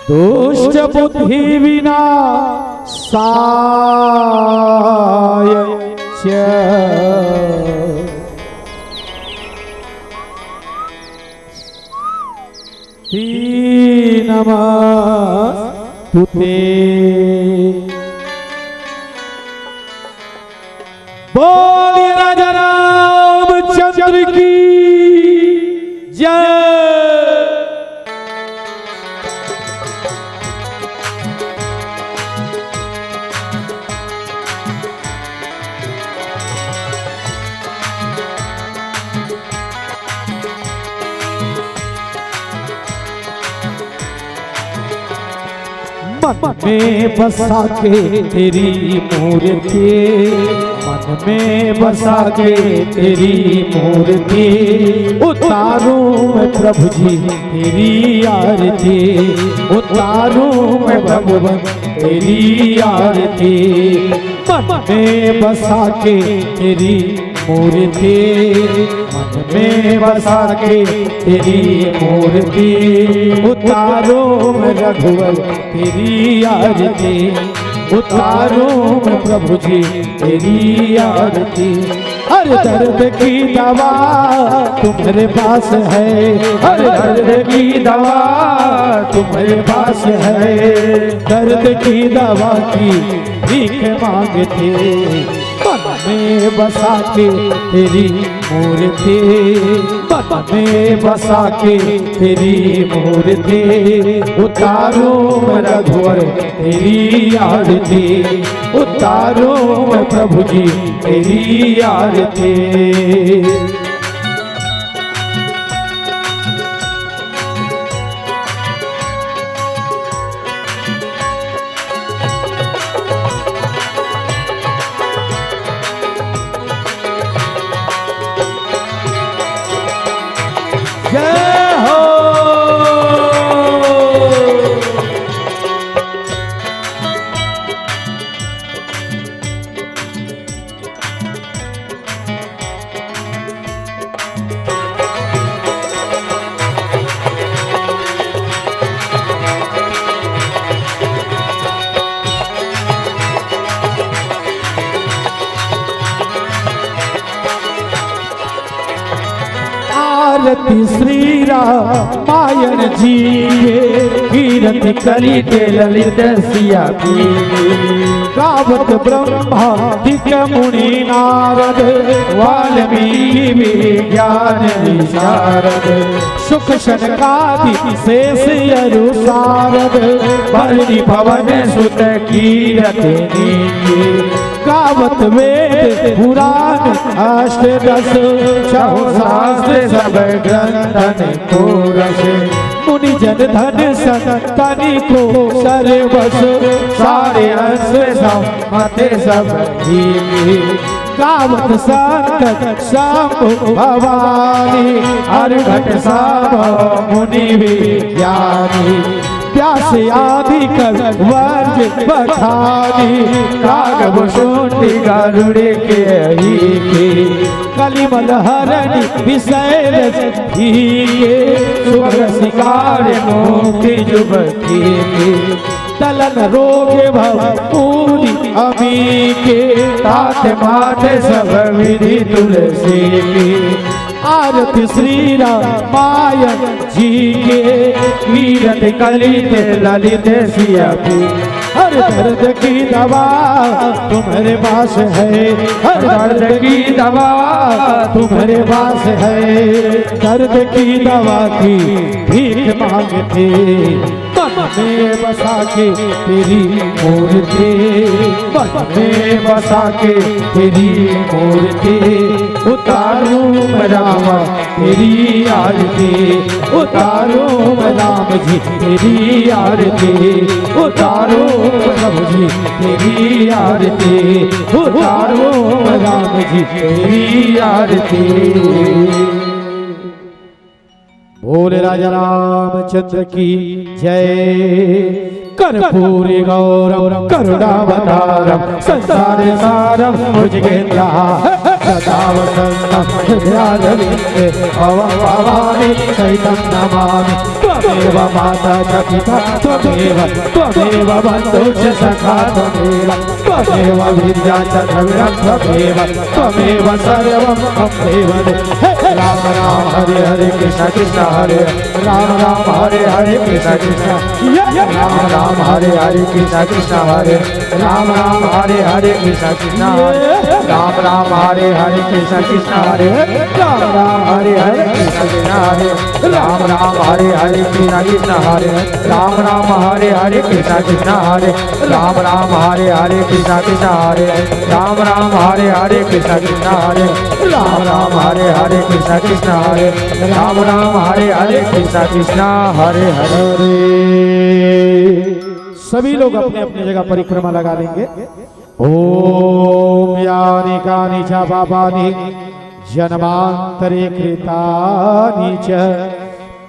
दुष्ट बुद्धि विनाशाय च ती नमस्तुते। बोलिए राजा रामचंद्र की जय। मन में बसा के तेरी मूर्ति, मन में बसा के तेरी मूर्ति, उतारूं मैं प्रभु जी तेरी आरती, उतारूं मैं भगवान तेरी आरती। मन में बसा के तेरी मूर्ति, मन में बसा के तेरी मूर्ति, उतारूं मैं रघुवर तेरी आरती, उतारूं मैं प्रभु जी तेरी आरती। हर दर्द की दवा तुम्हारे पास है, हर दर्द की दवा तुम्हारे पास है। दर्द की दवा की भीख मांगते, मन में बसा के तेरी मूर्ति, मन में बसा के तेरी मूर्ति, उतारूं मैं रघुवर तेरी आरती, उतारूं मैं प्रभु जी तेरी आरती। जय हो। आरती श्री रामायण जी के, कीरति कलिते ललित सिया की। गावत ब्रह्मादिक मुनि नारद, वाल्मीकि विज्ञान विशारद। सुख सनकादि शेष अरु सारद, बरनि पवन सुत कीरति नीक। गावत वेद पुराण अष्ट दस, चहुँ शास्त्र सब ग्रंथन को रस। मुनि जन धन संतनि को सर्वस, सारे अंश सम मते सब हीन। गावत संत शंभु भवानी, अर्घट सब मुनि विज्ञानी। व्यास आदि कवि वज्र बखानी, काग भुसुंडी गरुड़ के ही की। कलिमल हरनि विषय रस ही के, सुभग सिंगार मुक्ति जुग की। दलन रोग भव पूरी अमी के, तात मात सब विधि तुलसी की। आरती श्री रामायण जी के, कीरति कलित ललित सिया की। हर दर्द की दवा तुम्हारे पास है, हर दर्द की दवा तुम्हारे पास है। दर्द की दवा की भीख मांगते, मन में बसा के तेरी मूर्ति, मन में बसा के तेरी मूर्ति, उतारूं मैं रामा तेरी आरती, उतारूं मैं राम जी तेरी आरती, उतारूं मैं प्रभु जी तेरी आरती, उतारूं मैं राम जी तेरी आरती। बोल राजा रामचंद्र की जय। कर्पूरी गौरम करुणावतारम संसार सारम भुजगेंद्र सदा वसंतम हृदयारविंदे। भवम भवानी सहितं नमामि। त्वमेव माता च पिता त्वमेव, त्वमेव बंधु च सखा त्वमेव, त्वमेव विद्या च द्रविणं त्वमेव, त्वमेव सर्वं मम देव देव। हे राम राम हरे हरे कृष्ण कृष्ण हरे राम राम हरे हरे कृष्ण कृष्ण राम राम हरे हरे कृष्ण कृष्ण हरे राम राम हरे हरे कृष्ण कृष्ण हरे राम राम हरे हरे कृष्ण कृष्ण हरे राम राम हरे हरे कृष्ण कृष्ण हरे राम राम हरे हरे कृष्ण कृष्ण हरे राम राम हरे हरे कृष्ण कृष्ण हरे राम राम हरे हरे कृष्ण कृष्ण हरे राम राम हरे हरे कृष्ण कृष्ण हरे राम राम हरे हरे कृष्ण कृष्ण हरे राम राम हरे हरे कृष्ण कृष्ण हरे हरे। सभी लोग अपने अपने जगह परिक्रमा लगा लेंगे। ओम यानि कानि च पापानि जन्मांतरे कृतानि च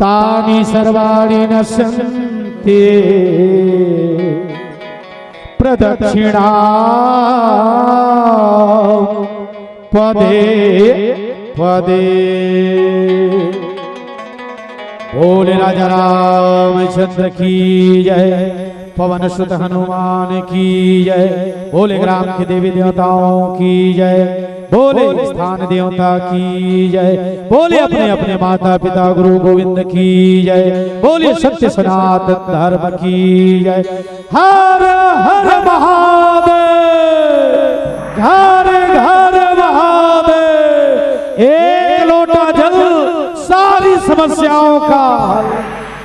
तानि सर्वाणि नश्यन्ति प्रदक्षिणा पदे पदे। बोले राजा रामचंद्र की जय, पवन सुत हनुमान की जय, बोले ग्राम के देवी देवताओं की जय, बोले स्थान देवता की जय, बोले अपने अपने माता पिता गुरु गोविंद की जय, बोले सत्य सनातन धर्म की जय। हर हर महादेव, घर घर महादेव। एक लोटा जल, सारी समस्याओं का हल।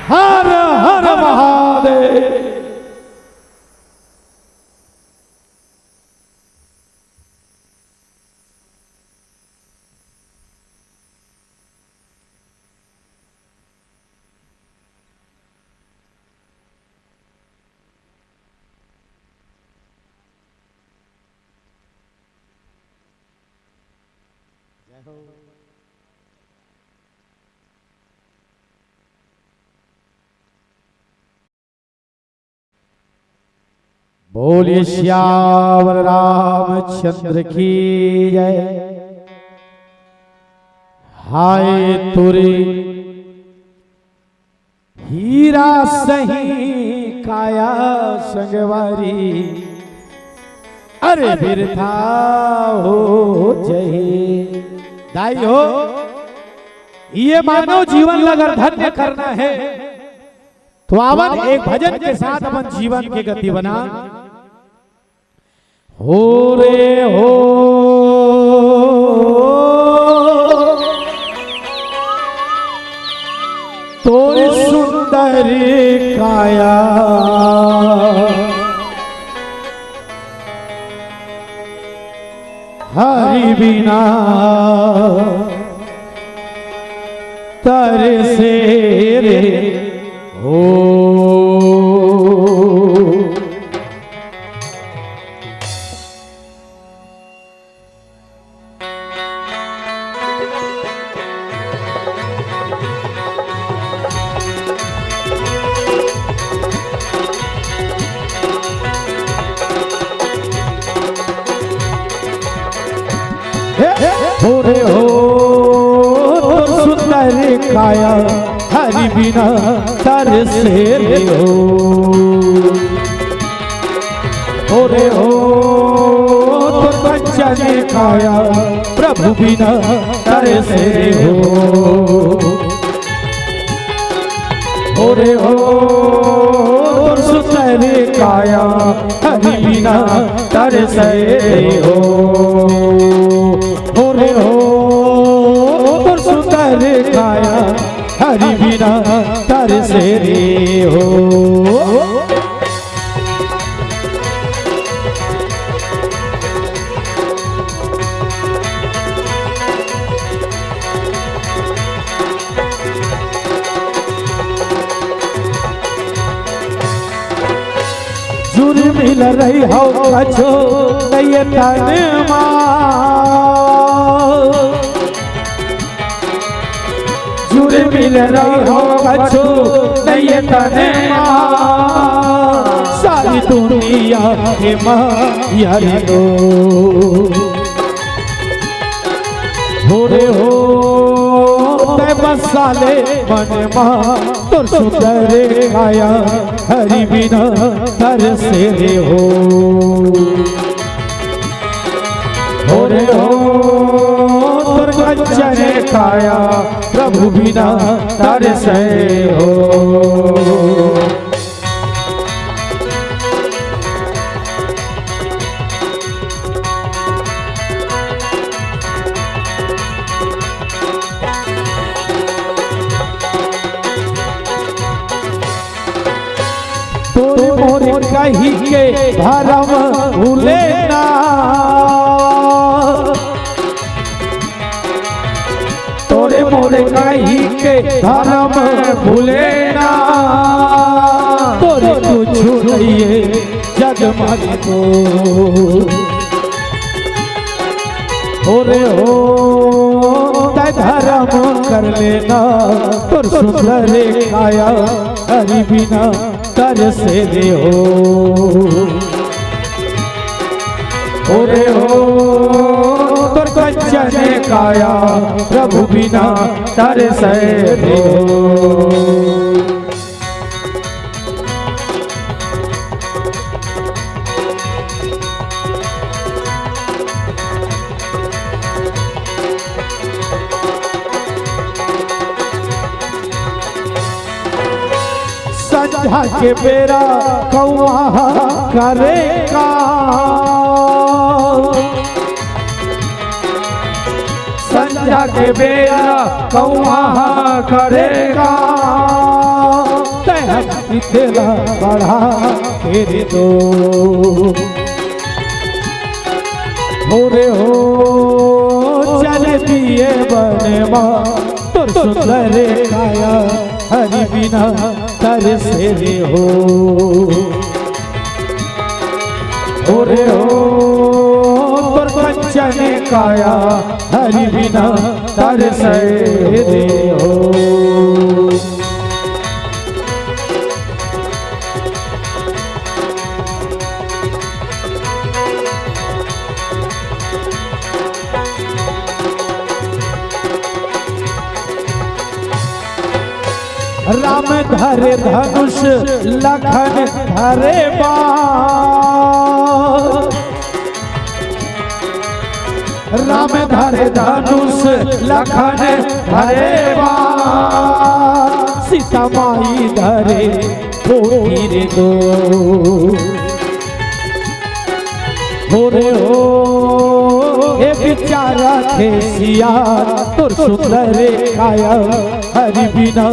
हर हर महादेव। बोलिए सियावर रामचंद्र की जय। हाय तुरी हीरा सही काया संगवारी, अरे बिरथा हो जही। दाई हो, ये मानव जीवन ला अगर धन्य करना है तो आवन एक भजन के साथ अपन जीवन के गति बना। हो रे हो, तोर सुंदर काया हरि बिना तरसे रे हो। हो रे हो, तोर सुंदर काया हरि बिना तरसे रे हो। हो रे हो, तोर कंचन काया प्रभु बिना तरसे रे हो। हो रे हो, तोर सुंदर काया हरि बिना तरसे हो। हो रे हो, तोर सुंदर काया हरि बिना तरसे रे हो। जुर्मिल रही हो कछो नइये तन मा, जुर्मिल रही हो कछो नइये तन मा, सारी दुनिया हे माया रे दो। हो रे हो, तैं बसा ले मन मा, तोर सुंदर काया हरि बिना तरसे रे हो। हो रे हो, तोर कंचन काया प्रभु बिना तरसे हो। तोर मोर कही के भरम भूले ना, तोर मोर कही के भरम भूले ना, तोर कुछु नइये हरि को। हो रे हो, तै धर्म कर लेना, तोर सुंदर काया हरि बिना तरसे रे हो। हो रे हो, तोर कंचन काया प्रभु बिना तरसे रे हो। संझा के बेरा कौआ करे का, संझा के बेरा कौआ करे का, तै हर तेला बढ़ा के रे दो। हो रे हो, चल दिए बन मा, तोर सुंदर काया हरि बिना तरसे रे हो। हो रे हो, तोर कंचन काया हरि बिना तरसे रे हो। राम धरे धनुष लखन धरे बाण, राम धरे धनुष लखन धरे बाण, सीता माई धरे पोथी रे दो। हो रे हो, ए बिचारा थे सिया, तोर सुंदर काया हरि बिना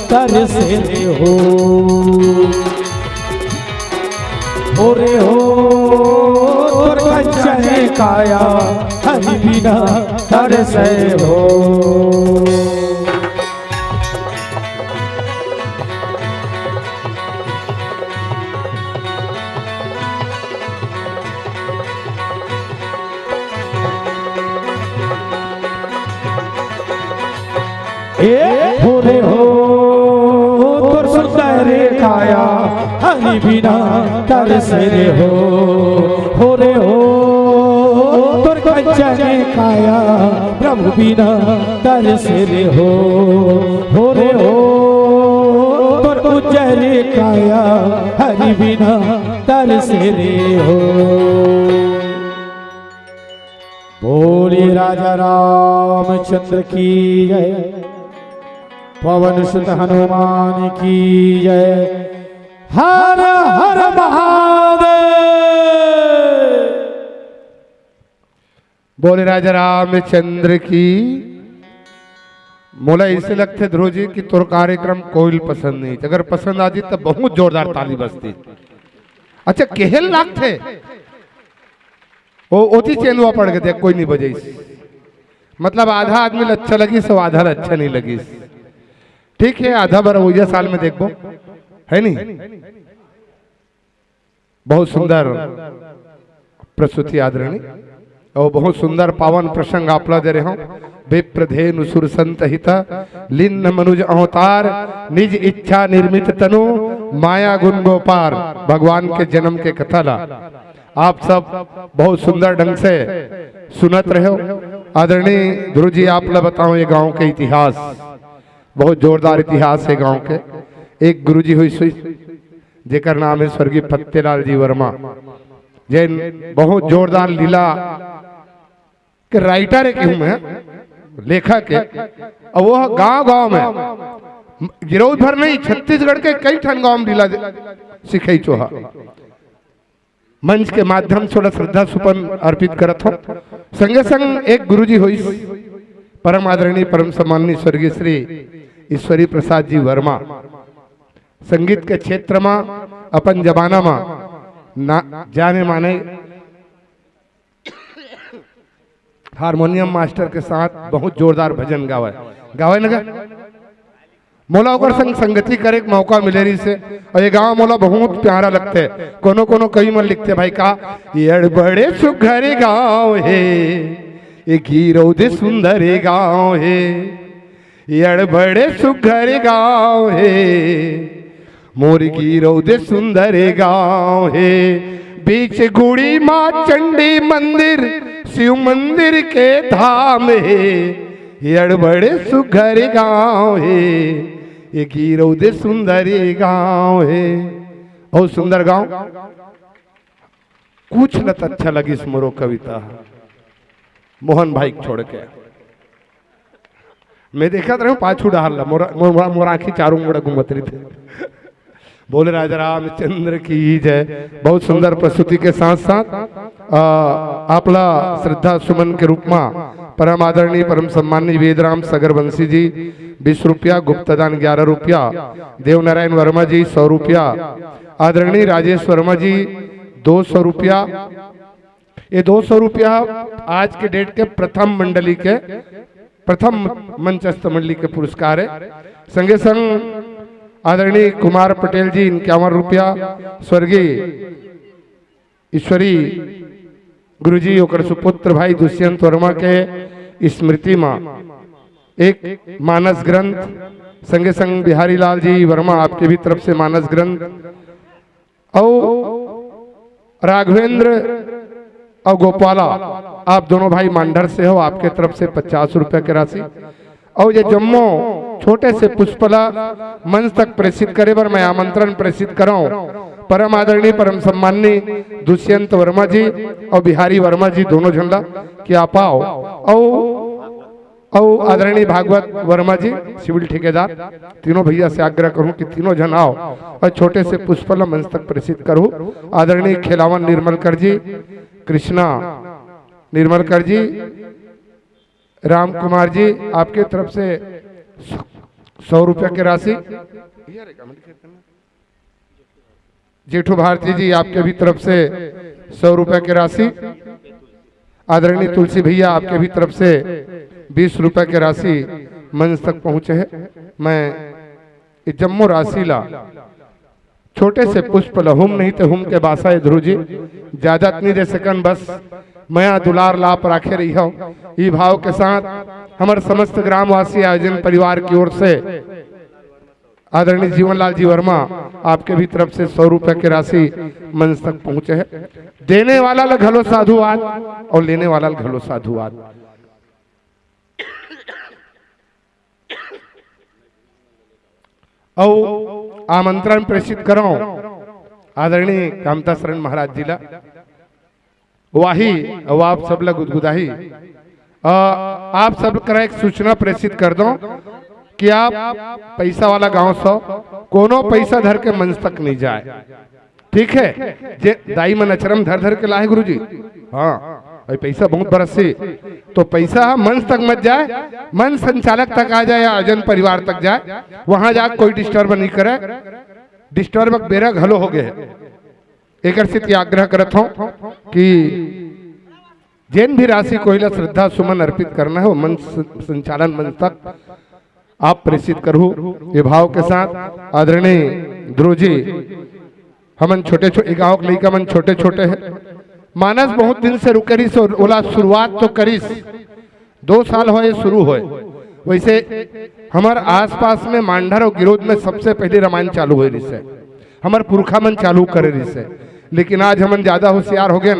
तरसे रे हो। हो रे हो, तोर कंचन काया हरि बिना तरसे हो। ए हो रे हो, तोर सुंदर काया हरि बिना तरसे रे हो। हो रे हो, तोर कंचन काया प्रभु बिना तरसे रे हो। हो रे हो, तोर उज्जर काया हरि बिना तरसे रे हो। बोलिए राजा रामचंद्र की जय, पवन सुत हनुमान की जय। हर हर महादेव। बोले राजा रामचंद्र की। मोला ऐसे लगथे ध्रुव जी कि तोर कार्यक्रम कोई पसंद नहीं, अगर पसंद आ जी तो बहुत जोरदार ताली बजती। अच्छा, केहल लागथे? ओ ओती चेंदवा पड़ के देख, कोई नहीं बजाइस। मतलब आधा आदमी ल अच्छा लगिस, आधा ल अच्छा नहीं लगिस। ठीक है, आधा बर ओइजा साल में देखबो, है नहीं? बहुत सुंदर प्रस्तुति आदरणीय, और बहुत सुंदर पावन प्रसंग आपला दे रहे हो। विप्र धेनु सुर संत हित, लीन मनुज अवतार, निज इच्छा निर्मित तनु, माया गुण गोपार। भगवान के जन्म के कथा ला आप सब बहुत सुंदर ढंग से सुनत रहे हो। आदरणीय ध्रुव जी, आप ला बताओ ये गांव के इतिहास, बहुत जोरदार इतिहास है गांव के। एक गुरुजी हुई सुई, जेकर नाम है स्वर्गीय फतेलाल जी वर्मा, जैन बहुत जोरदार लीला के राइटर है, कहूँ मैं, लेखक है। और वो गांव गांव में, गिरौद भर नहीं, छत्तीसगढ़ के कई ठन गांव में लीला दे-, सिखाई चोहा। मंच के माध्यम से थोड़ा श्रद्धा सुपन अर्पित करत हो। संगे संग एक गुरुजी होइस, परम आदरणीय, परम सम्माननीय स्वर्गीय श्री ईश्वरी प्रसाद जी वर्मा। संगीत के क्षेत्र में अपन जमाना में ना जाने माने हारमोनियम मास्टर के साथ बहुत जोरदार भजन गावे, गावे न गा? मोला ओकर संग संगति करे के मौका मिले रहिस हे, अउ ये गांव मोला बहुत प्यारा लगथे। कोनो कोनो कवि मन लिखथे, भाई का, ये अड़ बड़े सुघर गांव हे, ये गिरौदे सुंदर गांव हे, ये अड़ बड़े सुघर गांव हे, मोर गिरौदे सुंदर गांव हे, बीच गुड़ी माँ चंडी मंदिर, शिव मंदिर के धाम हे, ये अड़ बड़े सुघर गांव हे, ये गिरौदे सुंदर गांव हे। बहुत सुंदर गांव। कुछ न त अच्छा लगिस मोरो कविता, मोहन भाई के छोड़ के। मैं देखत रहूं पाछू डहार ला, मोर, मोर, मोर, मोर आंखी चारों मुड़ा घूमत रहिथे। बोल राजा रामचंद्र की जय। बहुत सुंदर प्रस्तुति के साथ साथ, आ, आपला श्रद्धा सुमन के रूप में परम आदरणीय परम सम्माननीय वेदराम सगरवंशी जी बीस रुपया, गुप्तदान ग्यारह रुपया, देवनारायण वर्मा जी सौ रुपया, आदरणीय राजेश वर्मा जी दो सौ रुपया। ये दो सौ रुपया आज के डेट के प्रथम मंडली के, प्रथम मंचस्थ मंडली के पुरस्कार हे। संगे संग आदरणीय कुमार पटेल जी इक्यावन रुपया, स्वर्गीय ईश्वरी गुरुजी ओकर सुपुत्र भाई दुष्यंत वर्मा के स्मृति में एक मानस ग्रंथ, संगे संग बिहारी लाल जी वर्मा आपके भी तरफ से मानस ग्रंथ, अउ राघवेंद्र अउ गोपाला, आप दोनों भाई मांडर से हो, आपके तरफ से पचास रुपया के राशि। अउ ये जम्मो छोटे से पुष्प ला मंच तक प्रेषित करे बर मैं आमंत्रण प्रेषित करौं परम आदरणीय परम सम्माननीय दुष्यंत वर्मा जी अउ बिहारी वर्मा जी दोनों झन ला कि आप आओ। अउ अउ आदरणीय भागवत वर्मा जी, सिविल ठेकेदार, तीनों भैया से आग्रह करूं कि तीनों झन आओ अउ छोटे से पुष्प ला मंच तक प्रेषित करूं। आदरणीय खेलावन निर्मलकर जी, कृष्णा निर्मलकर जी, राम कुमार जी, आपके तरफ से सौ रुपया के राशि। जेठू भारती जी, आपके भी तरफ से सौ रुपया के राशि। आदरणीय तुलसी भैया, आपके भी तरफ से बीस रुपया के राशि मंच तक पहुंचे है। मैं ये जम्मो राशि ला छोटे से पुष्प ला हुम नहीं ते हुम के बासा ए ध्रुव जी, ज्यादा त नहीं दे सकन, बस मया दुलार लाप राखे रही हो। ई भाव के साथ हमर समस्त ग्रामवासी आयोजन परिवार की ओर से आदरणीय जीवनलाल जी वर्मा, आपके भी तरफ से सौ रुपया के राशि मंच तक पहुंचे है। देने वाला ल घलो साधुवाद अउ लेने वाला ल घलो साधुवाद। अउ आमंत्रण प्रेषित करौं आदरणीय कामता शरण महाराज जी ला। वाही, अउ आप सब ला गुदगुदाही। अ, आप सब करा एक सूचना प्रेषित कर दो कि आप पैसा वाला गांव सो कोनो पैसा धर के मंच तक नहीं जाए, ठीक है? जे दाई मन अचरम धर धर के लाहे गुरुजी, हाँ, भाई पैसा बहुत बरस से, तो पैसा मंच तक मत जाए, मंच संचालक तक आ जाए या आयोजन परिवार तक जाए, वहां जाके कोई डिस्टर्ब नहीं करे। डिस्टर्ब बेरा घलो हो गए। एकर सेती आग्रह करत हौं कि जेन भी राशि कोई ला श्रद्धा सुमन अर्पित करना है, वो मंच स-, संचालन मंच तक आप प्रेषित करहू। ये भाव के साथ आदरणीय ध्रुव जी, हमन छोटे छोटे, गांव के लइका मन छोटे छोटे हैं, मानस बहुत दिन से रुके रहिस, ओला शुरुआत तो करिस, दो साल होए शुरू होए। वैसे हमर आसपास में मांडर अउ गिरोध में सबसे पहले रामायण चालू होए रहिस हे, हमर पुरखा मन चालू करे रहिस हे, लेकिन आज हमन ज्यादा होशियार हो गए,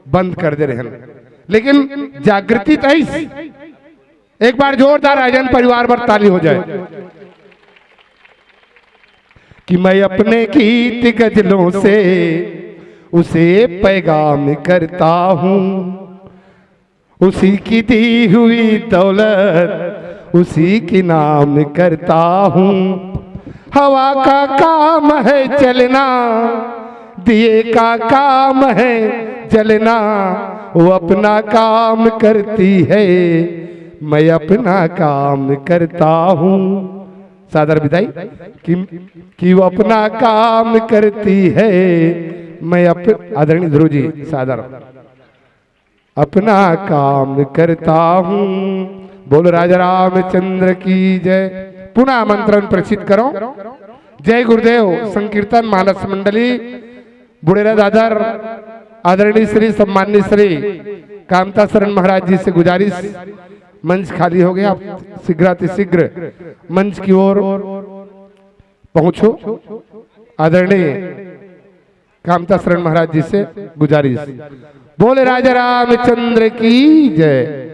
बंद कर दे रहन। लेकिन जागृति तइस। एक बार जोरदार राजन परिवार पर ताली हो जाए कि मैं अपने गीत गजलों से उसे पैगाम करता हूँ, उसी की दी हुई दौलत उसी के नाम करता हूँ। हवा का काम है चलना, दिए का काम है जलना, वो अपना काम करती है, मैं अपना काम करता हूँ। सादर विदाई कि, कि वो अपना काम करती है, मैं अप-, आदरणीय ध्रुव जी, सादर। अपना काम करता हूँ। बोलो राजा रामचंद्र की जय। पुनः आमंत्रण प्रेषित करो। जय गुरुदेव। संकीर्तन मानस मंडली बुढ़ेरा दादर आदरणीय श्री सम्माननीय श्री कामता शरण महाराज जी से गुजारिश, मंच खाली हो गया, आप शीघ्रातिशीघ्र मंच की ओर पहुंचो। आदरणीय कामता शरण महाराज जी से गुजारिश। बोले राजा रामचंद्र की जय।